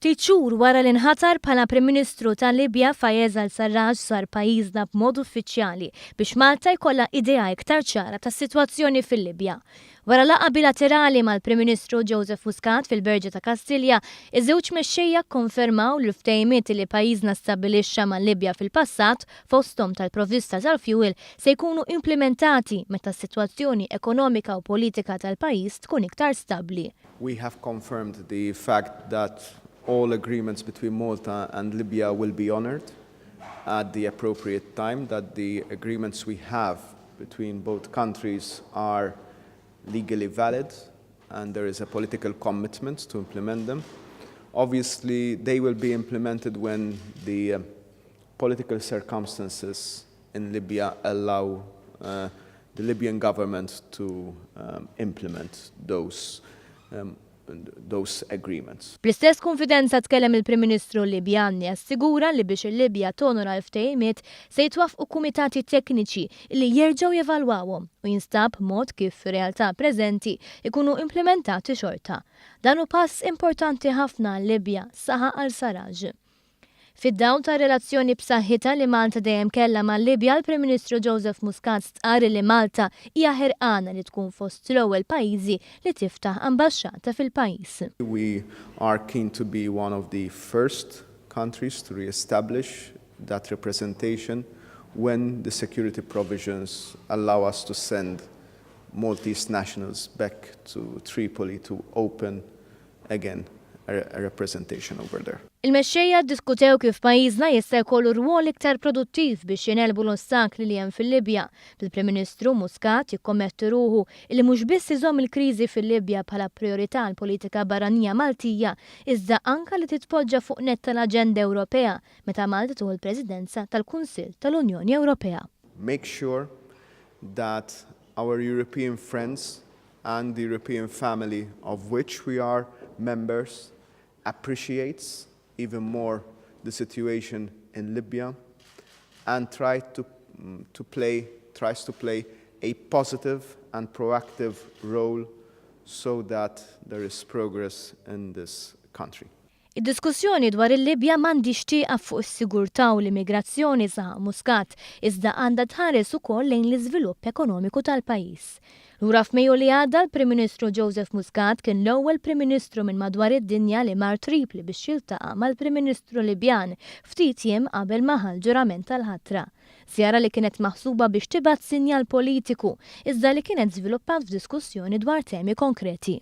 Ftit xhur wara li nħatar bħala Prim Ministru tal-Libja, Fayez al-Sarraj żar pajjiżna b'mod uffiċjali biex Malta jkollha idea iktar ċara tas-sitwazzjoni fil-Libja. Wara laqgħa bilaterali mal-Prim Ministru Joseph Muscat fil-Berġa ta' Kastilja, iż-żewġ mexxejja kkonfermaw li l-ftehimiet li pajjiżna stabbilixxa mal-Libja fil-passat, fosthom tal-provvista tal-fjuwil, se jkunu implimentati meta s-sitwazzjoni ekonomika u politika tal-pajjiż tkun iktar stabbli. We have confirmed the fact that all agreements between Malta and Libya will be honored at the appropriate time, that the agreements we have between both countries are legally valid and there is a political commitment to implement them. Obviously, they will be implemented when the political circumstances in Libya allow the Libyan government to implement those agreements. Bl-istess konfidenza tkellem il-Prim Ministru Libjan li assigura li biex il-Libja tonora l-ftehimiet se jitwaffqu kumitati tekniċi li jerġgħu jevalwawhom u jinstab mod kif fir-realtà preżenti ikunu implementati xorta. Dan hu pass importanti ħafna għal-Libja, saħaq al-Sarraj. Fid-dawl ta' relazzjoni b'saħħitha li Malta dejjem kellha mal-Libja, l-Prim Ministru Joseph Muscat stqarr li Malta hija ħerqana li tkun fost l-ewwel pajjiżi li tiftaħ ambaxxata fil-pajjiż. We are keen to be one of the first countries to re-establish that representation when the security provisions allow us to send Maltese nationals back to Tripoli to open again a representation over there. Il-mexxejja ddiskutew kif pajjiżna jista' jkollu rwol iktar produttiv biex jingħelbu l-ostakli li hemm fil-Libja. Il-Prim Ministru Muscat jikkommetti ruħu li mhux biss iżomm il-kriżi fil-Libja bħala priorità għall-politika barranija Maltija, iżda anka li titpoġġa fuq nett tal-Aġenda Ewropea meta Malta tieħu l-Presidenza tal-Kunsill tal-Unjoni Ewropea. Make sure that our European friends and the European family of which we are members appreciates even more the situation in Libya and tries to play a positive and proactive role so that there is progress in this country. Id-diskussjoni dwar il-Libja m'għandhiex tieqaf fuq is-sigurtà u l-immigrazzjoni, saħaq Muscat, iżda għandha tħares ukoll lejn l-iżvilupp ekonomiku tal-pajjiż. Lura f'Mejju li għadda, l-Prim Ministru Joseph Muscat kien l-ewwel Prim Ministru minn madwar id-dinja li mar Tripli biex jiltaqa' mal-Prim Ministru Libjan ftit jiem qabel ma ħa l-ġurament tal-ħatra. Żjara li kienet maħsuba biex tibgħat sinjal politiku, iżda li kienet żviluppat f'diskussjoni dwar temi konkreti.